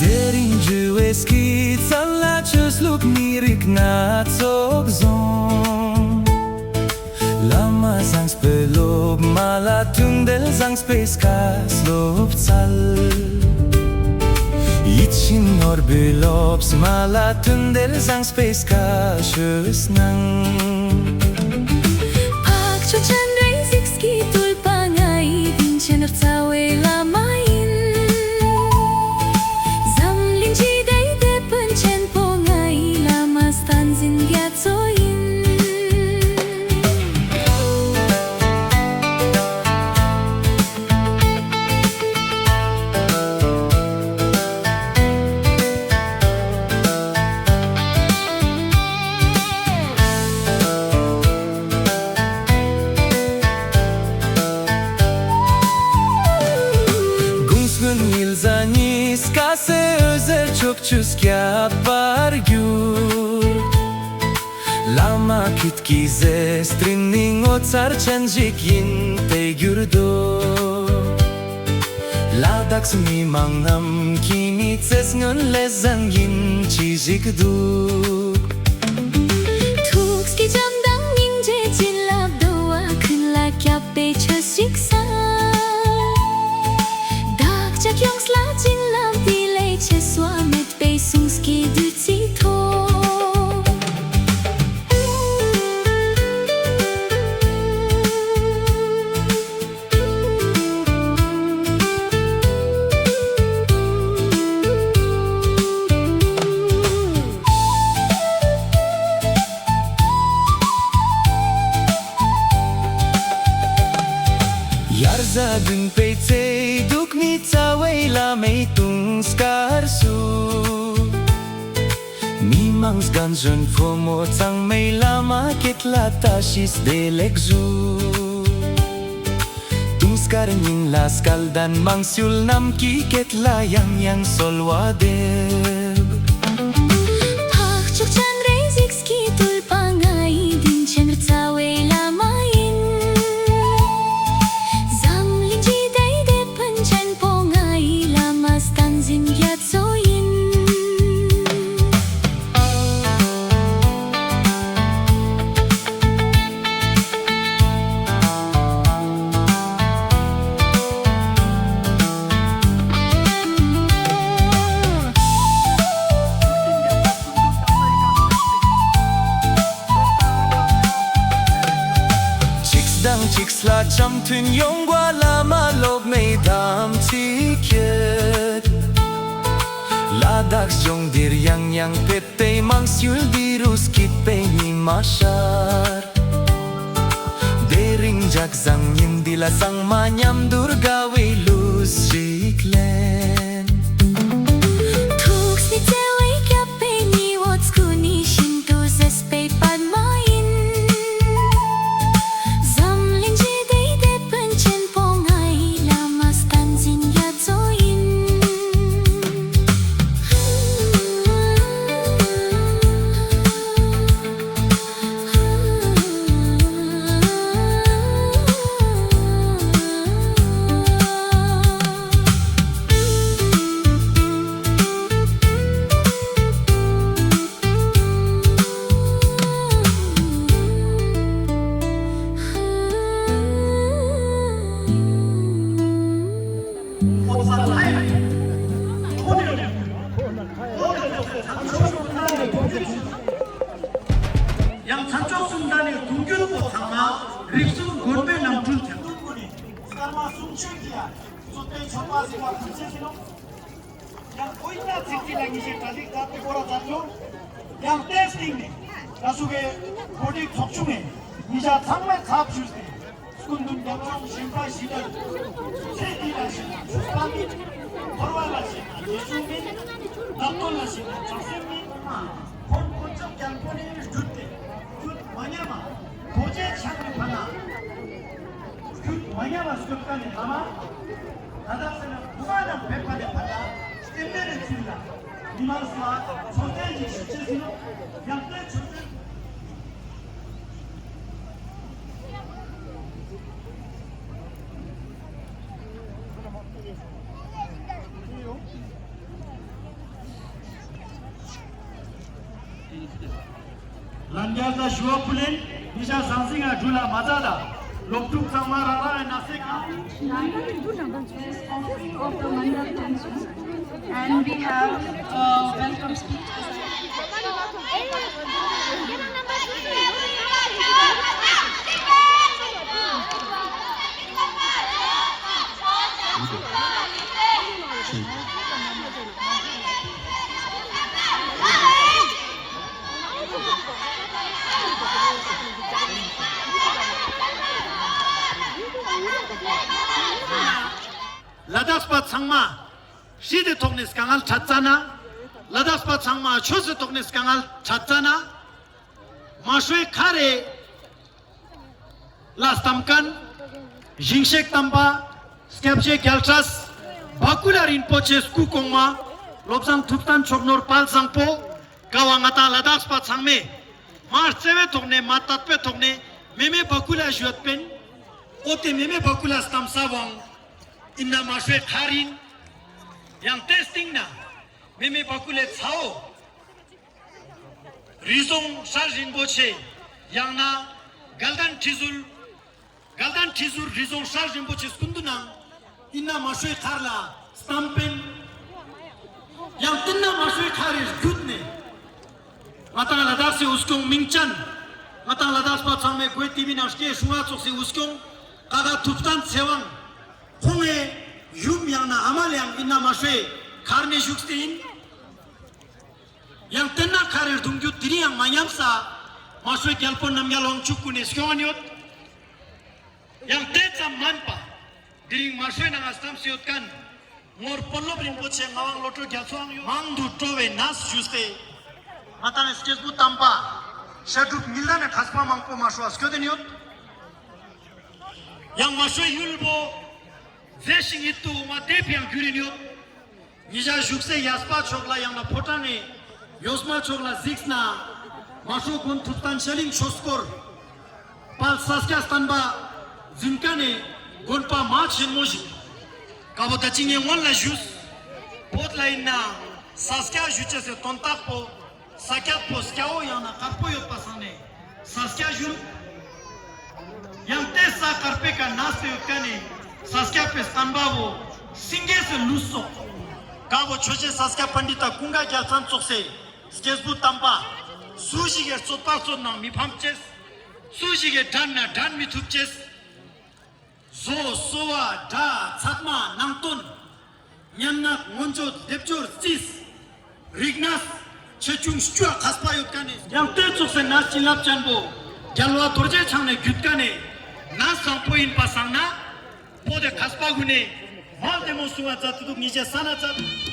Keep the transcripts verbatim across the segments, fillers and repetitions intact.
དེ་རིང་ཇུ་ཝེ་སི་ཀི་ཚལ་ལ་ཆོས་ལུགས་མི་རིགས་སྣ་ཚོགས་ཟུང་། བླ་མ་བཟང་པོའི་སློབ་མ་ལ་མཐུན་འབྲེལ་བཟང་པོའི་བཀའ་སློབ་སྩལ། ཡིད་བཞིན་ནོར་བུའི་སློབ་མ་ལ་མཐུན་འབྲེལ་བཟང་པོའི་བཀའ་ཆོས་གནང་། འཕགས་མཆོག་སྤྱན་རས་གཟིགས་ཀྱི་ཐུགས་པ་ང་ཡི་དྲིན་ཅན་རྩ་བའི་བླ་མ་ཡིན། འཛམ་གླིང་ཞི་བདེའི་དེད་དཔོན་ཆེན་པོ་ང་ཡི་བླ་མ་བསྟན་འཛིན་རྒྱ་མཚོ་ཡིན། དགུང་སྔོན་ཉི་ཟླ་གཉིས་ཀ་སེ་འོད་ཟེར་ཕྱོགས་བཅུ་ཁྱབ་པར་གྱུར། བླ་མ་ཁྱེད་ཀྱི་རྗེས་དྲན་ནི་ངོ་མཚར་ཅན་ཞིག་ཡིན་ཏེ་གྱུར་འདུག། ལ་དྭགས་མི་མང་རྣམས་ཀྱི་མི་ཚེ་སྔོན་ལས་བཟང་ཡིན་ཅི་ཞིག་འདུག། ཐུགས་ཀྱི་བྱམས་དང་སྙིང་རྗེ་བྱིན་རླབས་འདུ་བ་ཀུན་ལ་ཁྱབ་པའི་ཆོས་ཤིག་གསན། བདག་ཅག་ཡོངས་ལ་བྱིན་རླབས་འདི་ལས་ཆེས་བ་མེད་པའི་གསུང་གི་བདུད་རྩི་ཐོབ། དབྱར་གཟའ་བདུན་པའི་ཚེས་དྲུག་ནི་རྩ་བའི་བླ་མའི་དུང་དཀར་སུ། མི་མང་རྒན་གཞོན་ཕོ་མོ་ཚང་མས་བླ་མ་ཁྱེད་ལ་བཀྲ་ཤིས་བདེ་ལེགས་ཞུ། དུང་དཀར་སྙིང་ལ་སྐལ་ལྡན་མང་སྤྱོད་རྣམས་ཀྱི་ཁྱེད་ལ་ཡང་ཡང་གསོལ་བ་འདེབས། འཕགས་མཆོག་སྤྱན་རས་གཟིགས་ཀྱི་ཐུགས་པ་ང་ཡི་དྲིན་ཅན་རྩ་བའི་བླ་མ་ཡིན། འཛམ་གླིང་ཞི་བདེའི་དེད་དཔོན་ཆེན་པོ་ང་ཡི་བླ་མ་བསྟན་འཛིན་རྒྱ་མཚོ་ཡིན། གཅིག་དང་གཅིག་ལ་འཆམ་མཐུན་ཡོང་བ་བླ་མ་སློབ་མའི་དམ་ཚིག་ཁྱེད། ལ་དྭགས་ལྗོངས་འདིར་ཡང་ཡང་ཕེབས་ཏེ་མང་སྤྱོད་འདི་རུ་སྐྱིད་པའི་ཉི་མ་ཤར། དེ་རིང་ལྗགས་བཟང་ཉིན་འདི་ལ་ཚང་མ་མཉམ་དུ་དགའ་བའི་ལུས་ཤིག་ལེན། ཐུགས་ནི་བརྩེ་བས་ཁྱབ་པའི་ཉི་འོད་ཀུན་ནི་ཤིན་ཏུ་མཛེས་པའི་པདྨ་ཡིན། འཛམ་གླིང་ཞི་བདེའི་དེད་དཔོན་ཆེན་པོ་ང་ཡི་བླ་མ་བསྟན་འཛིན་རྒྱ་མཚོ་ཡིན། ཡང་མཚན་མཆོག་གསུམ་ལྡན་ནི་གདུང་རྒྱུད་པོ་ཚང་མ་རིགས་གསུམ་མགོན་པོའི་རྣམ་འཕྲུལ་ཐེབས། ཡང་ཁོ་ཡི་ ཚིག་ཚིག་ལ་ཉི་ཤེས་གྲ་སྒྲིག་ཚར་ཏེ་སྐོར་ར་ཚར་ཆོག། ཡང་ཏེ་སྟིང་ནེ་ད་སུ་གེ་གོ་སྒྲིག་ཚོགས་ཆུང་ནེ་ཉི་ཤ་ཚང་མའི་ཚབ་ཞུས་ཏེ་སྐུ་མདུན་རྒྱལ་སྐྱོང་ཞིང་པ་ཞི་བདེ་ཚེ་འདི་ལ་ཞེན་ན་ཆོས་པ་མིན། འཁོར་བ་ལ་ཞེན་ན་རྗེས་འཇུག་མིན། ནག་དོན་ལ་ཞེན་ན་བྱང་སེམས་མིན། ཁོང་དཀོན་མཆོག་རྒྱལ་པོ་ནི་བརྒྱུད་དེ་བརྒྱུད་མ་ཉམས་པ་རྡོ་རྗེ་འཆང་གི་ཕ་ན། ཁྱོད་མ་ཉམས་པ་སྐྱོབ་མཁན་ནི་བླ་མ། ད་ལྟ་ཟེར་ན་བུ་མ་རྣམས་ཕེབས་པ་ནི་ཕ་ལ་སྟེང་ནས་ནི་ཚུལ་ལ། མི་མང་སུ་ལ་མཆོད་རྟེན་ཞིག་ཞུ་ཅེས་ཡིན་ནོ། ཡང་སྟོན་མཆོད་རྟེན། ལན་རྒྱལ་དང་ཞུ་བ་ཕུལ་ལེན་ཉི་ཤ་ཟང་ཟིང་ང་འགྲུལ་ལ་མ་ཛད་ད་སློབ་ཕྲུག་ཚང་མ་རང་རང་ངི་ནང་གསེས་ཀ། Of the Mandal Council. And we have, uh, welcome speakers. ལ་དྭགས་པ་ཚང་མ་ཧྲི་དི་ཐོག་ནེ་དཀའ་ངལ་ཕྲད་ཙ་ན། ལ་དྭགས་པ་ཚང་མ་ཆོས་སི་ཐོག་ནེ་དཀའ་ངལ་ཕྲད་ཙ་ན། མ་ཤོད་ཁ་རེ་ལ་སྟམ་ཁན། ཞིང་གཤེགས་དམ་པ། སྐྱབས་རྗེ་རྒྱལ་སྲས། བ་ཀུ་ལ་རིན་པོ་ཆེ་སྐུ་གོང་མ། བློ་བཟང་ཐུབ་བསྟན་མཆོག་ནོར་དཔལ་བཟང་པོ། ཀ་བོ་ང་དང་ལ་དྭགས་པ་ཚང་མས་མ་བརྩེ་བའི་ཐོག་ནེ་མ་དད་པའི་ཐོག་ནེ་མེ་མེ་བ་ཀུ་ལ་ཞུ་ཡོད་པིན། འོ་ཏེ་མེ་མེ་བ་ཀུ་ལ་སྟམ་ས་བོའང་ཨིན་ན་མ་ཤོད་ཁ་རིན། ཡང་ཏེ་སྟིང་ནེ་མེ་མེ་བ་ཀུ་ལའི་ཚ་བོ། རི་རྫོང་སྲས་རིན་པོ་ཆེ། ཡང་ན་དགའ་ལྡན་ཁྲི་ཟུར། དགའ་ལྡན་ཁྲི་ཟུར་རི་རྫོང་སྲས་རིན་པོ་ཆེ་སྐུ་མདུན་ནང་ཨིན་ན་མ་ཤོད་ཁ་རེ་ལ་སྟམ་པིན། ཡང་ཏེ་ན་མ་ཤོད་ཁ་རེ་བརྒྱུད་ནེ་ང་དང་ལ་དྭགས་སི་འུ་སྐྱོང་མིང་ཅན། ང་དང་ལ་དྭགས་པ་ཚང་མའི་གོ་ཏེ་བི་ནང་སྐྱེ་སྲུང་བ་ཚོགས་སི་འུ་སྐྱོང་ཀ་ཁ་ཐུབ་བསྟན་ཚེ་དབང་། ཁོང་ངི་ཡུམ་ཡང་ན་ཨ་མ་ལེའང་ཨིན་ན་མ་ཤོད་ཁ་རེ་ནེ་བཞུགས་ཏེ་ཨིན། ཡང་ཏེ་ན་ཁ་རེ་རྡུང་རྒྱུ་དེ་རིང་ཡང་མ་ཉམས་ས། མ་ཤོད་རྒྱལ་པོ་རྣམ་རྒྱལ་དབང་ཕྱུག་གུན་ནེ་སྐྱོང་ཡོད། ཡང་ཏེ་ཙམ་མན་པ། དེ་རིང་མ་ཤོད་ནང་ང་སྟམ་སེ་ཡོད་ཁན། ངོར་དཔོན་སློབ་རིན་པོ་ཆེ་ངག་དབང་བློ་གྲོས་རྒྱ་མཚོའང་ཡོད། མང་དུ་སྤྲོ་བའི་གནས་ཞུས་ཏེ། ང་དང་ངི་སྐྱེས་བུ་དམ་པ། བཤད་སྒྲུབ་ཉི་ཟླ་ནེ་མཁས་པ་མང་པོ་མ་ཤོད་སྐྱོད་དེ་ཡོད། ཡང་མ་ཤོད་ཡུལ་པོ། མཛེས་ཤིང་ཡིད་དུ་འོང་བ་ཏེ་ཕིའང་གྱུར་ཡིན་ཡོད། ཉི་ཞག་བཞུགས་སའི་ཡས་པ་ཕྱོགས་ལ་ཡང་ན་ཕོ་བྲང་ངི་ཡོས་མ་ཕྱོགས་ལ་གཟིགས་ན། མ་ཤོད་དགོན་ཐུབ་བསྟན་ཤ་ལིང་ཆོས་སྐོར། དཔལ་ས་སྐྱ་བསྟན་པ་འཛིན་ཁན་ནི་དགོན་པ་མ་ཆེན་མོ་ཞིག། ཀ་བོ་ད་ཅི་ངའི་སྔོན་ལ་ཞུས། བོད་ལ་ཨིན་ན་ས་སྐྱ་ཞུ་ཅེས་སི་དོན་དག་པོ། ས་སྐྱ་པོ་སྐྱ་བོ་ཡང་ན་དཀར་པོ་ཡོད་པ་སང་ནེ་ས་སྐྱ་ཞུ། ཡང་ཏེ་ས་དཀར་པོའི་ཀ་ནེ་ཡོད་ཁན་ནི་ས་སྐྱ་པའི་བསྟན་པ་བོ་སེང་གེ་སི་ལུས་སོགས། ཀ་བོ་ཆོས་རྗེ་ས་སྐྱ་པཎྜི་ཏ་ཀུན་དགའ་རྒྱལ་མཚན་ཙོགས་སི་སྐྱེས་བུ་དམ་པ། སུ་ཞིག་གི་རྩོད་པ་རྩོད་ནའང་མི་ཕམ་ཅེས། སུ་ཞིག་གི་འགྲན་ན་འགྲན་མི་ཐུབ་ཅེས། བཟོ་གསོ་བ་དགྲ་ཚད་མ་ནང་དོན། སྙན་ངག་མངོན་བརྗོད་སྡེབ་སྦྱོར་རྩིས། རིག་གནས་ཆེ་ཆུང་བཅུ་མཁས་པ་ཡོད་ཁན་ནི། ཡང་ཏེ་ཙོགས་སི་གནས་བྱིན་རླབས་ཅན་པོ་རྒྱལ་བ་རྡོ་རྗེ་འཆང་ནེ་བརྒྱུད་ཁན་ནི་གནས་བཟང་པོ་ཨིན་པ་སང་ན། བོད་དི་མཁས་པ་གུན་ནི་མ་བདེ་མོ་གསུང་བ་མཛད་དེ་དུག། ཉེ་ཞའི་ས་ན་མཛད།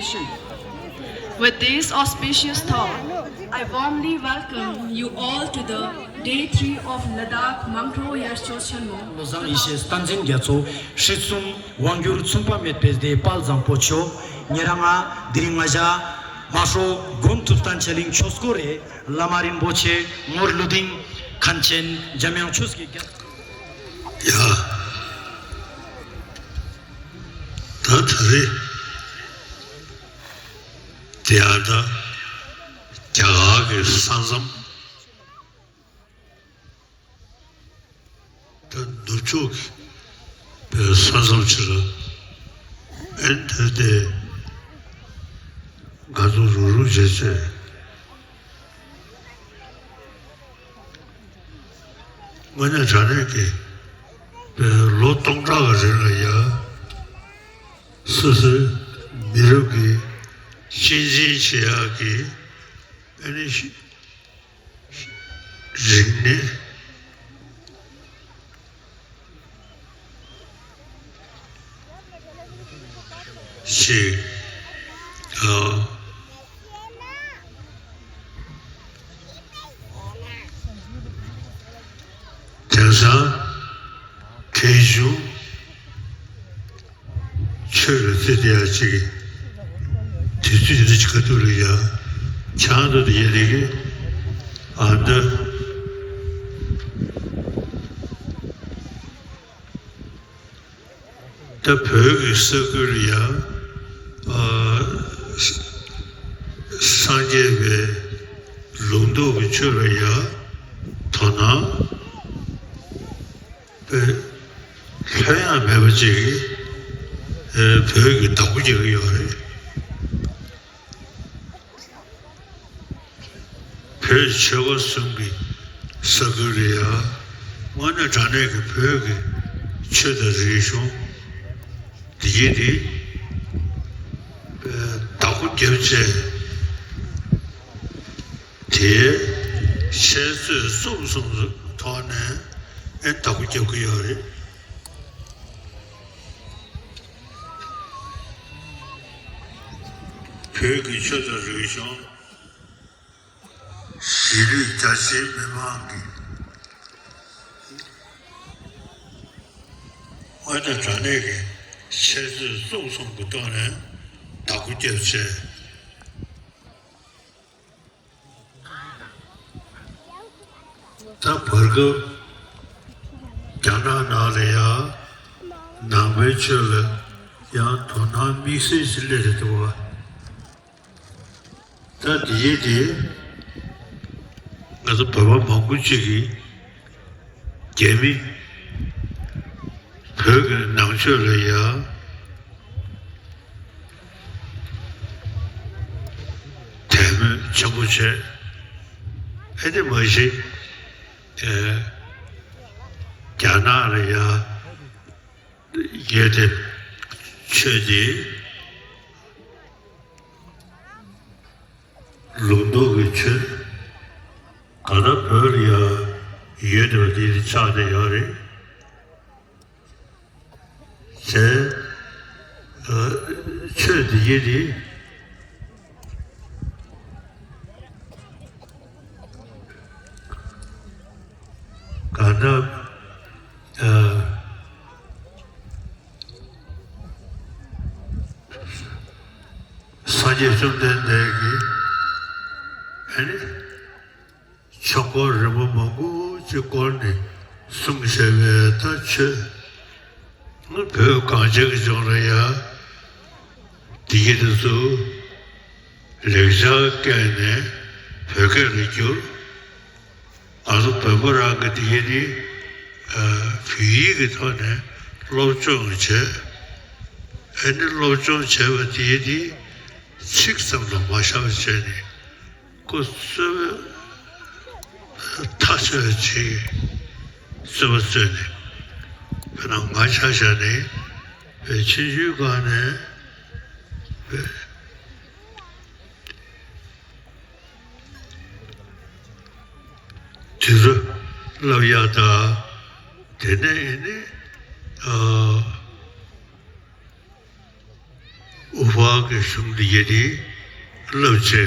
With this auspicious thought, I warmly welcome you all to the day three of Ladakh Mangtro Yarcho Chenmo. བློ་བཟང་ཡེ་ཤེས་བསྟན་འཛིན་རྒྱ་མཚོ་ཧྲིལ་གསུམ་དབང་སྒྱུར་མཚུངས་པ་མེད་པའི་སྡེ་དཔལ་བཟང་པོ་མཆོག་ཉེ་རང་ང་དེ་རིང་ང་ཞ་མ་ཧྲོ་དགོན་ཐུབ་བསྟན་ཆོས་གླིང་ཆོས་སྒོ་རེ་བླ་མ་རིན་པོ་ཆེ་ངོར་ལུ་ཏིང་མཁན་ཆེན་འཇམ་དབྱངས་ཆོས་ཀྱི་རྒྱལ། ཡ། ད་ད་རེས་དེ་ཡང་ད་རྒྱ་གར་གྱི་ས་མཚམས། ད་ནུབ་ཕྱོགས་ཀྱི་ས་མཚམས་ཅིག་ལ་ཨེ་ཐོན་ཏེ་དགའ་སྡུག་རུག་རུག་བྱས་བྱས། དངོས་གནས་དྲང་གནས་ཀྱི་ལོ་སྟོང་ཕྲག་གི་རིང་ལ་ཡ་སོ་སོའི་མི་རབས་ཀྱི་གཅེས་འཛིན་བྱེད་ཡག་གི་ཨ་ནི་རིག་གནས་ཤིག་ཨ། དེང་སང་ཁེ་ཞུ་ཆོས་ལ་བརྩི་དེ་ཡ་ཅིག་དུས་ཚོད་འདི་ཅིག་ག་ཏུ་རུ་ཡ་ཆང་དུ་དེ་ཡ་དེ་གི་ཨ་འདི། ད་བོད་ཀྱི་ས་ཁུལ་ལ་ཡང་ཨ་སངས་རྒྱས་པའི་ལུང་རྟོགས་ཀྱི་ཆོས་ལ་ཡང་དོ་སྣང་པའི་ལྷོད་ཡངས་མེད་པ་ཅིག་གིས་ཨ་བོད་ཀྱི་བདག་པོ་རྒྱག་གི་ཡོད་རེད། བོད་ཆོལ་ཁ་གསུམ་གྱི་ས་ཁུལ་ལ་ཡང་དངོས་གནས་དྲང་གནས་ཀྱི་བོད་ཀྱི་ཆོས་དང་རིག་གཞུང་འདི་གི་དེ་བདག་པོ་རྒྱབ་བྱས་དེ་འཆད་རྩོད་རྩོམ་གསུམ་ཐོག་ནས་ཨེ་བདག་པོ་རྒྱབ་ཀྱི་ཡོད་རེད། བོད་ཀྱི་ཆོས་དང་རིག་གཞུང་། གཞིས་ལུས་རྒྱ་ཆེའི་མི་མང་གི་དངོས་གནས་དྲང་གནས་ཀྱི་འཆད་རྩོད་རྩོམ་གསུམ་གྱི་ཐོག་ནས་བདག་པོ་རྒྱབ་བྱས། ད་བར་སྐབས་རྒྱ་ནག་ནང་ལ་ཡང་ནང་པའི་ཆོས་ལ་ཡང་དོ་སྣང་དམིགས་བསལ་ཞིག་སླེབས་ཏེ་འདུག་པ། ད་དེ་ཡིན་དེ་ང་ཚོ་བོད་པ་མང་པོ་ཅིག་གིས་རྒྱ་མི་བོད་ཀྱི་ནང་ཆོས་ལ་ཡང་དད་མོས་ཆེན་པོ་བྱས། ཨེ་དེ་མ་གཞི་ཨེ་རྒྱ་ནག་ལ་ཡང་ཡོད་དེ་ཆོས་དེ། ལུང་རྟོགས་ཀྱི་ཆོས་ག་ད་བོད་ལ་ཡང་ཡོད་དེ་བ་དེ་ཆགས་བསྡད་ཡོད་རེད། བྱས་ཨ་ཆོས་དེ་ཡིན་དེ་ག་ད་ཨ་སངས་རྒྱས་བཅོམ་ལྡན་འདས་ཀྱིས་ཨ་ནི་ཆོས་འཁོར་རིམ་པ་མང་པོ་ཅིག་བསྐོར་ནས་གསུངས་བཞག་པའི་ད་ཆོས་བོད་གངས་ཅན་གྱི་ལྗོངས་ལ་ཡང་དེ་གི་དུས་སུ་ལེགས་སྦྱར་བཀལ་ནས་བོད་སྐད་ལ་བསྒྱུར། ང་ཚོ་བོད་པ་རང་གི་དེ་གི་ནི་ཨ་བོད་ཡིག་གི་ཐོག་ནས་སློབ་སྦྱོང་བྱས། ཨ་ནི་སློབ་སྦྱོང་བྱས་པ་དེ་ནི་ཚིག་ཙམ་དུ་མ་བཞག་པ་བྱས་ནས་ཁོ་རྩོད་པ་ཐག་ཆོད་ཅིག་རྩོད་པ་རྩོད་ནས་དཔེར་ན་ང་ཆ་བཞག་ནས་ཆུང་ཆུང་སྒང་ནས་དུས་རབས་སློབ་ཡག་དང་དེ་ནས་ཨེ་ནི་ཨ། འོ་ཕག་གི་གཞུང་འདི་གི་དེ་རླབས་ཆེ།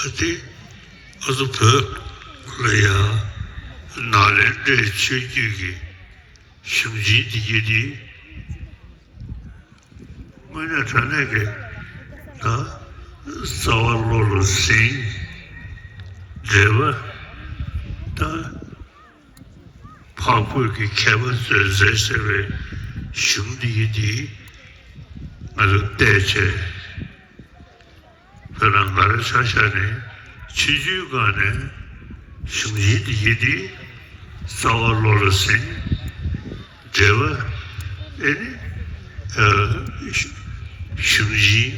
ཨ་ཏི་ཨ་ཟུ་བོད་ལ་ཡང་ནཱ་ལེནྡྲའི་ཆོས་བརྒྱུད་ཀྱི་གཞུང་ཆེན་འདི་གི་དེ་དངོས་གནས་དྲང་གནས་ཀྱི་ད་རྩ་བ་བློ་ལ་ཟིན། འགྲེལ་པ་ད་འཕགས་བོད་ཀྱི་མཁས་པ་ཚོས་མཛད་བཞག་པའི་གཞུང་འདི་ཡི་འདི་ང་ཚོ་བལྟས་བྱས། དཔེར་ན་ང་རང་ཆ་བཞག་ནས་ཆུང་ཆུང་སྒང་ནས་གཞུང་ཆེན་འདི་ཡི་འདི་རྩ་བ་བློ་ལ་ཟིན། འགྲེལ་པ་ཨེ་ནི་ཨ་གཞུང་ཆེན་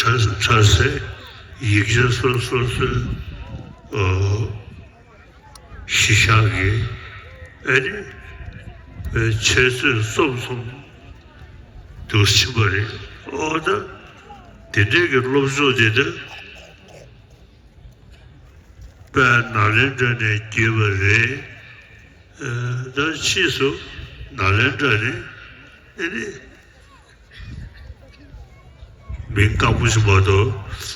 ཕྲ་ཕྲ་སའི་ཡིག་ཆ་སོ་སོ་སོའི་ཨ་གཞི་བཞག་གི་ཨེ་ནི་ཨེ་འཆད་རྩོད་རྩོམ་གསུམ་དུ་ཕྱིན་པ་རེད། འོ་ད་དེ་འདྲའི་གི་སློབ་སྦྱོང་དེ་ད་དཔལ་ནཱ་ལེནྡྲ་ནས་བརྒྱུད་པ་རེད། ཨེ་ད་ཕྱིས་སུ་ནཱ་ལེནྡྲ་ནས་ཨེ་ནི་མིང་དཀར་པོ་ཞིག་མ་གཏོགས་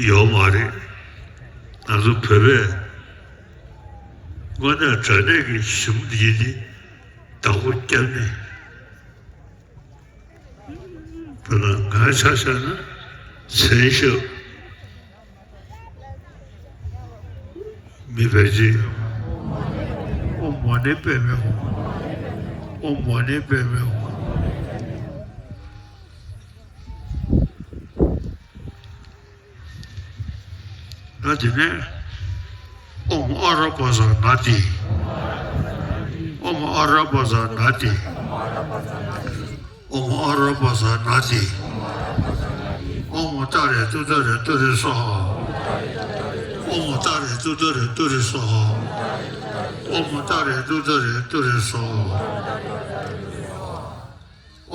ཡོད་མ་རེད། ང་ཚོ་བོད་པས་དངོས་གནས་དྲང་གནས་ཀྱི་གཞུང་འདི་ནི་བདག་པོ་རྒྱབ་ནས་དཔེར་ན་ང་ཆ་བཞག་ན་མཚན་ཞབས། མི་ཕལ་ཆེར་ཨོཾ་མ་ཎི་པདྨེ་ཧཱུྃ། ཨོཾ་མ་ཎི་པདྨེ་ཧཱུྃ། ད་དེ་ནས་ཨོཾ་ཨ་ར་པ་ཙ་ན་ཏི། ཨོཾ་ཨ་ར་པ་ཙ་ན་ཏི། ཨོཾ་ཨ་ར་པ་ཙ་ན་ཏི། ཨོཾ་ཏཱ་རེ་ཏུཏྟཱ་རེ་ཏུ་རེ་སྭཱ་ཧཱ། ཨོཾ་ཏཱ་རེ་ཏུཏྟཱ་རེ་ཏུ་རེ་སྭཱ་ཧཱ། ཨོཾ་ཏཱ་རེ་ཏུཏྟཱ་རེ་ཏུ་རེ་སྭཱ་ཧཱ།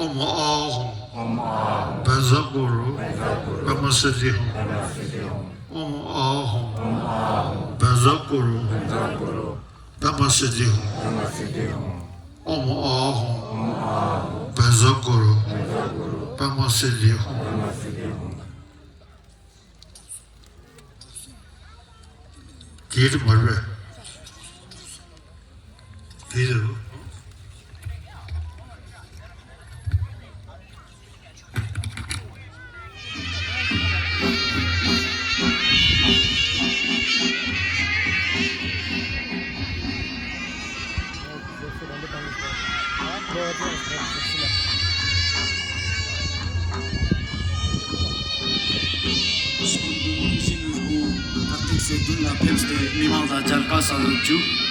ཨོཾ་ཨཱཿཧཱུྃ། བཛྲ་གུ་རུ་པདྨ་སིདྡྷི་ཧཱུྃ། ཨོཾ་ཨཱཿཧཱུྃ། བཛྲ་གུ་རུ་པདྨ་སིདྡྷི་ཧཱུྃ། ཨོཾ་ཨཱཿཧཱུྃ། བཛྲ་གུ་རུ་པདྨ་སིདྡྷི་ཧཱུྃ། དེ་རུ་མར་བས། དེ་རུ། ཏག་ཏིག་སེ་མདུན་ལ་ཕེབས་ཏེ་མི་མང་དང་མཇལ་ཁ་བསྩལ་རུབ་ཅུག།